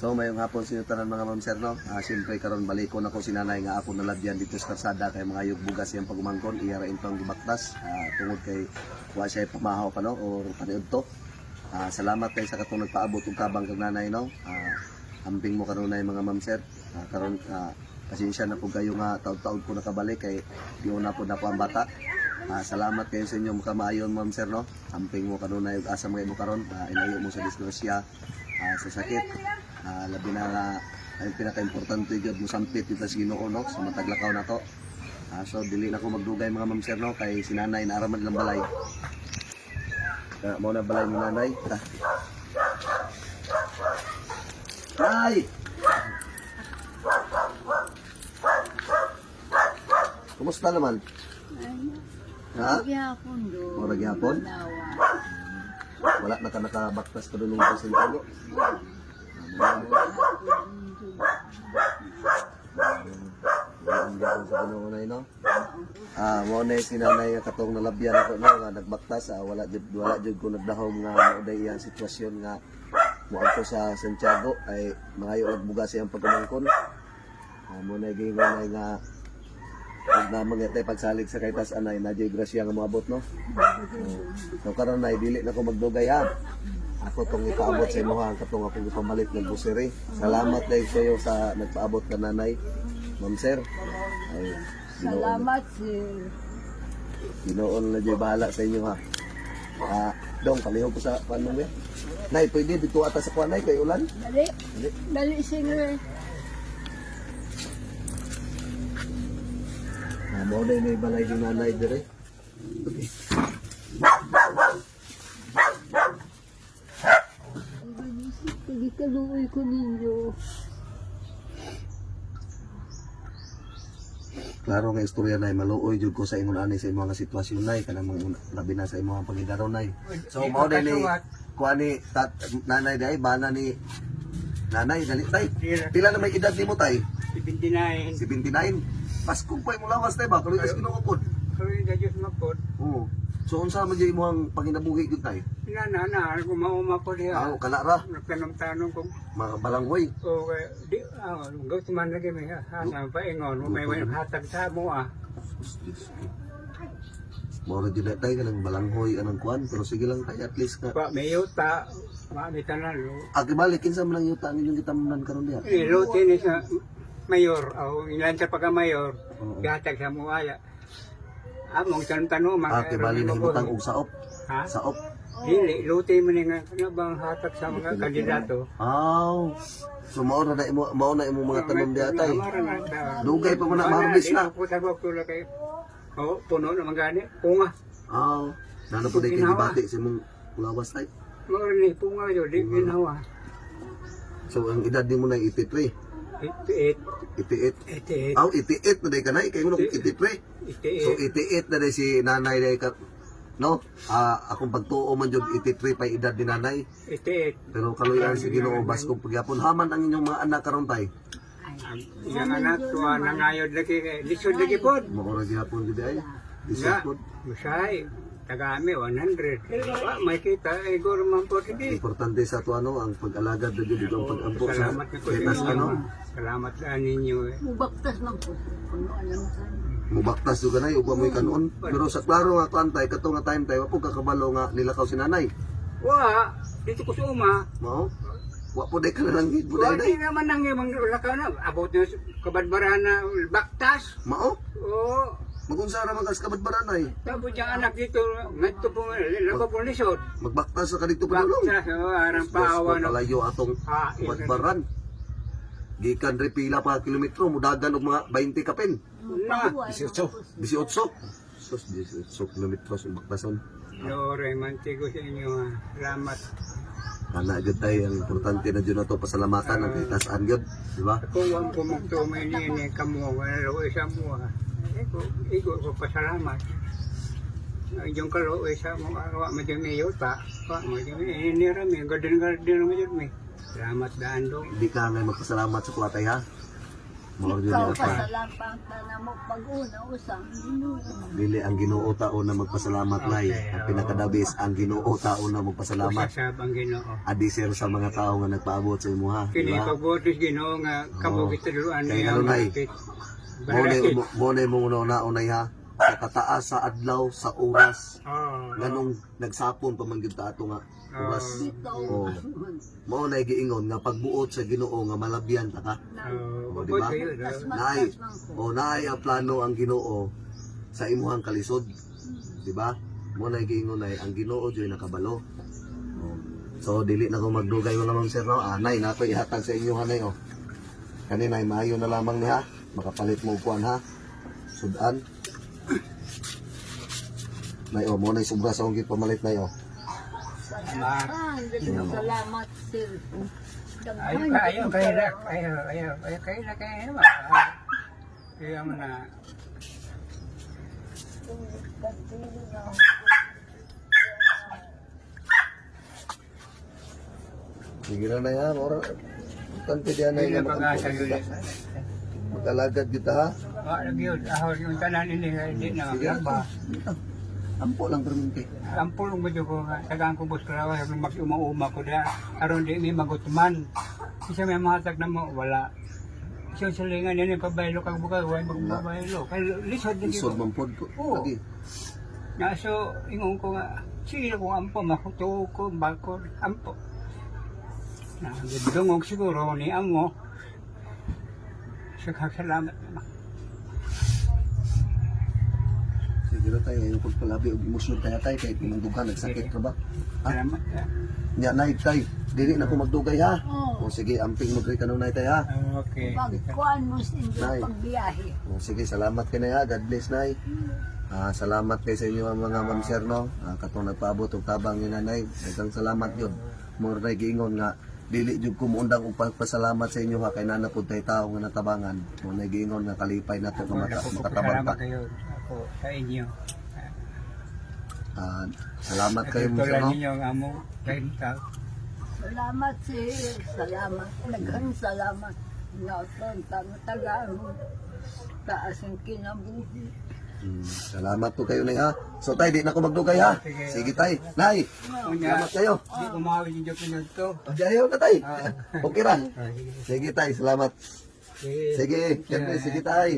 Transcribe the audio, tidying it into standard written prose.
So mayong hapon sa inyo tanan, mga ma'am, sir, no. Siyempre karon balikon ako si nanay nga ako nalabyan dito sa karsada kay mga bugas iyang pagumangkon, iya ra intong gibaktas tungod kay wa siya pamahaw pa, no, or paniudto. Salamat kay sa katong nagpaabot og tabang kag nanay, no. Amping mo kanunay, mga ma'am, sir. Karon, pasensya na po kayo nga taud-taud ko nakabalik kay giuna po na po ang bata. Salamat kayo sa inyong kamaayon, ma'am, sir, no. Amping mo kanunay ug asa mga imo karon, inayo mo sa disgrasya, sa sakit. Labi na nga ang pinaka-importante gyud, mosampit kita sa Ginoo, no, sa matag lakaw na to. So dili na ko magdugay, mga ma'am, sir, no, kay si nanay naa ra man ilang balay. Mao na balay ni nanay. Ta. Nay! Kumusta naman? Ha? Gihapon do. Mura gihapon? Nawa. Wala na ka nakabaktas padulong sa Santiago? Wala ang sa Ginoo na, no? Mo na si nanay nga katong nalabyan ako, no, nga nagbaktas, wala jud ko nagdahom nga mao day iyang sitwasyon nga moadto sa Santiago ay mangayo og bugas iyang pagumangkon. Mo na giingon ay nga ug na mga tay pagsalig sa kaytas anay na jud grasya nga moabot, no. So karon nay, dili na ko magdugay, ha. Ako tong ipaabot sa imuha ang katong akong ipamalit ng grocery. Salamat dahil sa iyo sa nagpaabot ka, nanay. Ma'am, sir. Ay, Ginoo, Salamat, sir. Ginoo na jud bahala sa inyo, ha. Dong palihog ko sa panong ya. Nay, pwede dito ata sa kuan, nay, kay ulan. Dali. Dali. Dali, singer. Mao na may balay ni nanay dire. Okay. Pagikaluoy ko ninyo. Klaro nga istorya, nay, maluoy jud ko sa ingon ani sa imong nga sitwasyon, nay, kanang mga labi na sa imong pagidaro, nay. So mao din ni kuan ni tat, nanay day bana ni nanay, dali tay. Pila na may edad nimo, tay? 79. 79. Pasko pa imong lawas, tay, ba? Kaluoy sa Ginoo pod. Kaluoy sa Diyos mapod. Oo. So unsa man jud imong panginabuhi gyud, tay? Na na na, gumauma ko diha. Ah, kana ra Nagtanong-tanong ko. mga balanghoy. O di gusto man lagi may ha sa paingon, may hatag sa mo ah. Sus, Diyos ko. Mao ra jud na tay kanang balanghoy anang kuan, pero sige lang tay, at least nga. Pa may yuta, wa may tanan. Agi balik kinsa man ang yuta ang inyong gitamnan karon diha? Eh, lote ni sa mayor, o ilan sa pagka mayor, Oo. gihatag sa mo aya. Among tanong-tanong Ah, kay bali na himutang og saop. Ha? Saop. Dili, lote man nga ano bang hatag sa mga kandidato. Aw. So mao na imo mga tanom diha, tay. Amara na ta. Dugay pa man na ma-harvest na. Ko sa ko kay. Oh, puno naman gani. Punga. Aw. Nano po day kay gibati sa imong lawas, tay. Mao ni punga yo di ginawa. So ang edad nimo na 83, 88, 88. 88, Aw, 88 na day kanay kay mo 83. So 88. 88 na day si nanay day ka, no? Akong pagtuo man jud 83 pa edad ni nanay. 88. Pero kaluyan sa Ginoo, baskong pagyapon. Haman ang inyong mga anak karon, tay? Ang iyang anak tuwa nangayod lagi kay lisod lagi pod. Mao ra gyapon jud ay. Lisod Ya, pod. usay tagami 100. Wa may kita ay guro man pod hindi. Importante sa ato ano ang pag-alagad na jud ug ang pag-ampo sa Salamat na ko sa kitas inyo. ano. Salamat sa ninyo. Eh. Mubaktas man po. Puno alam sa Mubaktas jud kanay ug wa mo'y kanon. Pero sa klaro nga kuan tay, kato nga time tay, wa po kakabalo nga nilakaw si nanay. Wa, dito ko sa uma. Mao? Wa po day ka na lang gid Wa buday di day. naman nang imong lakaw na abot na kabadbaran na baktas. Mao? Oo. Magunsa ra man kas kabadbaran ay. Tapos yung anak dito, ngadto po, lako po lisod. Magbaktas sa kadito padulong. Baktas, oh, arang Diyos paawa ko, no. kalayo atong Ah, kabadbaran. Gikan ri pila pa kilometro mudagan og mga 20 kapin. Na, 18. 18. Sus, 18 kilometro sa baktason. Lore, mantigo sa inyo. Ah. Salamat. Kana gyud tay, ang importante na jud nato pasalamatan ang kitasan gyud, di ba? Ako ang pumugtumay niya kamo, wala isa mo. Ah. Igo, igo ko pasalamat. Ang iyong kaluoy sa mo, wa mo dyan may yuta. Wa mo dyan may inira mi, garden garden mo dyan may. Salamat daan do. Hindi ka ngay magpasalamat sa kuwatay, ha. Mao gyud Ikaw ni apa. pasalamat na mo pag-una usang Ginoo. Dili ang Ginoo tao na magpasalamat, Nay. Okay, Ang oo. pinakadabis ang Ginoo tao na magpasalamat. Usasab ang Ginoo. Adi sir sa mga tao nga nagpaabot sa imuha, di Kini ba? pagbuotos Ginoo nga kamo Oo. gitudloan Kay niya ano, Nay? malapit. Mo na Balakit. mo na mong una-unay ha. Sa kataas sa adlaw sa oras Oo. nganong nagsapon pa man gyud ta ato nga oras. Bitaw. Oo. Mao na giingon nga pagbuot sa Ginoo nga malabyan ta ka. Oo, O, di buot ba? kayo. Tas Nay, magtas man ko. o naay ang plano ang Ginoo sa imuhang kalisod, di ba? Mo na giingon ay ang Ginoo joy nakabalo. O. So dili na ko magdugay, mga ma'am sir, no. Anay na ko ihatag sa inyo hanay oh. Kani nay maayo na lamang niya. Makapalit mo og kuan ha. Sudan. Nay oh, mo nay sobra sa akong gipamalit nay oh. Salamat. Salamat, sir. Ayaw Daghan ka, ayaw kay kayo na, ayaw, ayaw, ayaw kayo na kayo na. Kaya mo na. Sige na nay ha, ora. Tante diyan nay Hindi nga na pag-asa yun. makalagad kita ha. Wa lagi yun, ahon yung tanan ini, hindi na Sige lang maglaba. Ampo lang perminti. Ang pulong mo ko nga, tagaan ko bus karawa, mag-uma-uma ko da, aron di mi magutuman. Isa may mahatag na mo, wala. Isa sa lingan yun, pabaylo kag bukay, way magbabaylo. Kay lisod na Lisod man pod ko. Oo. Lagi. Nga so, ingon ko nga, sige ko ampo, makutuo ko, bako, ampo. Na, dungog siguro ni amo. Salamat naman. Sige na tayo, ayaw kong palabi og emosyon kaya tayo kay pinangdugan nagsakit ka ba? Ha? Salamat. Nya nay tay, dili na ko magdugay ha. Oo. O sige, amping mo diri kanunay tay ha. Okay. Pagkuan mo sa inyo Nay. pagbiyahe. O sige, salamat kay nay ha. God bless nay. Ah, salamat kay sa inyo mga ma'am sir no. Ah, katong nagpaabot og tabang ni nanay. Daghang salamat yun. Mo ray giingon nga dili jud ko muundang og pagpasalamat sa inyo ha kay nana pud tay tao nga natabangan. Mo nay giingon nga kalipay nato nga Ako makatabang salamat ta. kayo ako sa inyo. Ah, salamat kayo mo sir Tulad no. ninyo ang amo kay tao. Salamat, sir. Salamat. Daghan salamat. Naton tagaan mo. Taas ang kinabuhi. Salamat po kayo nay ha. So tay, di na ko magdugay ha. Sige. Sige tay. Nay, Unya, salamat kayo. di ko maawin yung pinag to. Ayaw na tay. Ah. Okay ra. Ah, sige. Sige tay, salamat. Sige. Sige, God bless. Sige tay.